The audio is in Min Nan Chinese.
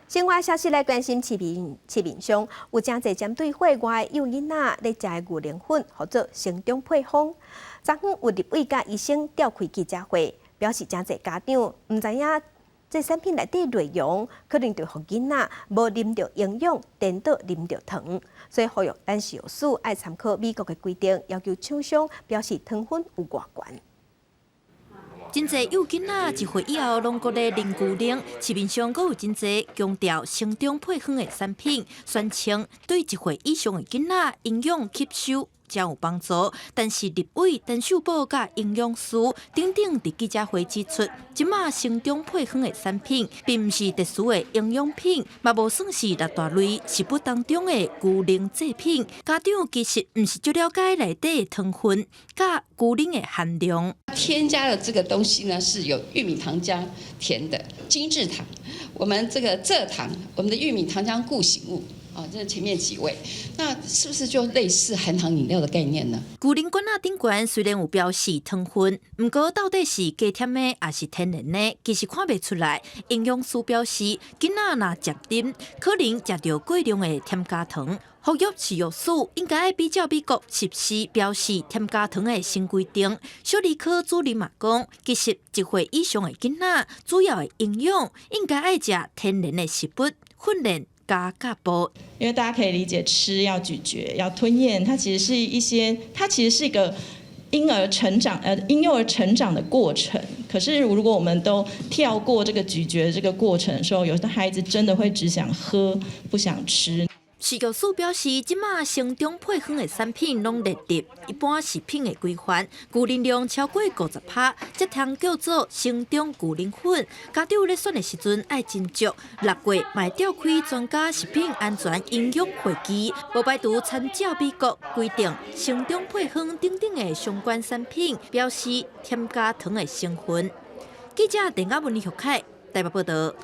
新聞消息來關心市面上有誠濟針對歲外幼囡仔咧食的牛奶粉，號做成長配方。昨昏有立委佮醫生召開記者會，表示誠濟家長毋知影這產品內底內容，可能就予囡仔無啉著營養，顛倒啉著糖，所以呼籲咱食藥署愛參考美國的規定，要求廠商標示糖分有偌懸。真濟幼囡仔1歲以後攏閣咧啉牛奶，市面上閣有真濟強調成長配方的產品，宣稱對1歲以上的囡仔營養吸收誠有幫助。但是立委陳秀寶佮營養師等等佇記者會指出，這馬成長配方的產品，並毋是特殊的營養品，嘛無算是六大類食物當中的牛奶製品。家長其實毋是足了解內底的糖分佮牛奶的含量。添加的這個東西呢，是有玉米糖漿甜的精製糖，我們這個蔗糖，我們的玉米糖漿固形物。啊，這前面幾位，那是不是就類似含糖飲料的概念呢？牛奶罐仔頂懸雖然有標示糖分，毋過到底是加添的抑是天然的，其實看袂出來。營養師表示，囡仔若食啉，可能食著過量的添加糖。呼籲食藥署應該比照美國實施標示添加糖的新規定。小兒科主任嘛講，其實1歲以上的囡仔，主要的營養應該愛食天然的食物，訓練加腳步。因為大家可以理解，吃要咀嚼，要吞嚥，它其實是一些，它其實是一個嬰兒成長，嬰幼兒成長的過程。可是如果我們都跳過這個咀嚼這個過程的時候，有的孩子真的會只想喝，不想吃。食藥署表示，這馬成長配方的產品攏列入一般食品的規範，牛奶量超過50%，才通叫做成長牛奶粉。家長咧選的時陣愛斟酌。6月嘛會召開專家食品安全營養會議，無排除參照美國規定，成長配方等等的相關產品標示添加糖的成分。記者鄧亞文、李玉凱台北報道。